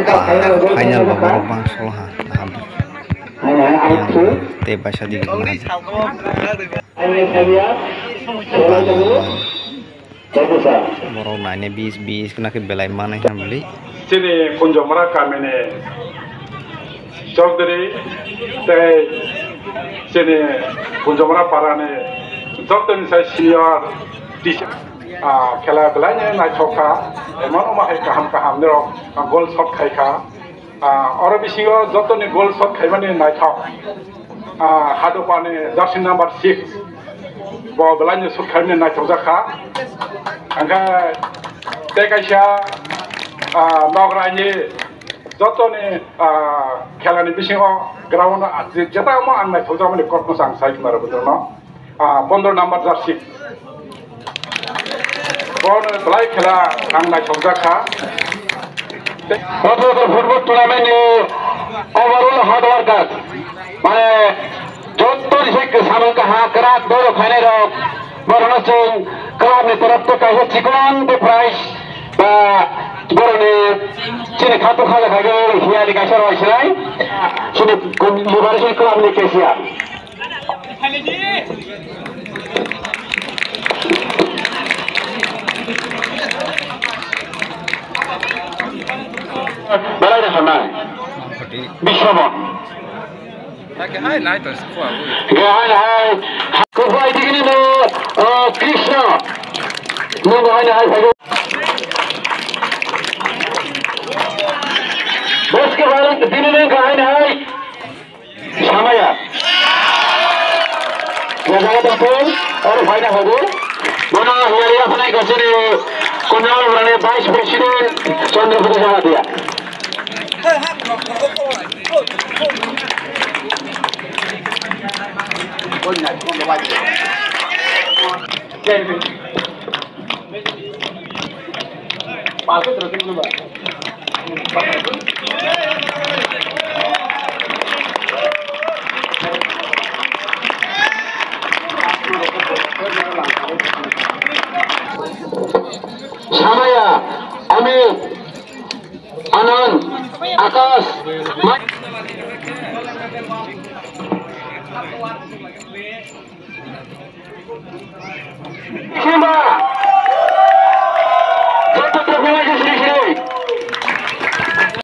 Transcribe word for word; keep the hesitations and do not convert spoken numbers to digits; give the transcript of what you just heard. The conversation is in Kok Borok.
Final bo borok bang solo ha, naham. Tei baisa di gana. Borok naine bis bis khna khe belai manai ha bwlwi. Chini Kunjomara kamini Chaudhary tei chini Kunjomara parani jotoni sai senior teacher, ah, khela belai no naithok kha, emon omo hai kaham kaham nirok, ah, goal shot khai kha. Ah, oro bisingo jotoni goal shot khaimani naithok, ah, Hadopani jersey number six bo belai no shot khaimani naithok jak kha. Hingkhe tei kaisa, ah, Nograi ni jotoni, ah, khela ni bisingo ground o je-, jeta omo ang naithok jakmani kokno ang sai khna rw bwdwrno. Ah, pondro number jersey. Bono belai khela ang naithok jak kha. Roto football tournament ni overall hard worker, mane, joto ni se samung kaha kwrak borok phainai rok, borokno chwng club ni torof tei kaisa chikon tei prize ba borokni chini khatu khaja khaigwi hiyari kaisa roi sinai chini Liberation Club ni cashier. Belai rw kha nai. Bisramon. Hai, hai, nai to, sukhu abu. Hai, hai. Kubai digini no, uh, Krishna. Nung hai, hai, hai. Bos ke balang, dini nung hai, hai. Samaya. Jaga tampon, or bhai na hobo. Bono hiyari apnai kasini Kunjal Urani Vice President Chandra Pradip Jamatia. Samaya, Amit, Anand, Akash, Ma- Simba. Joto topinai Sri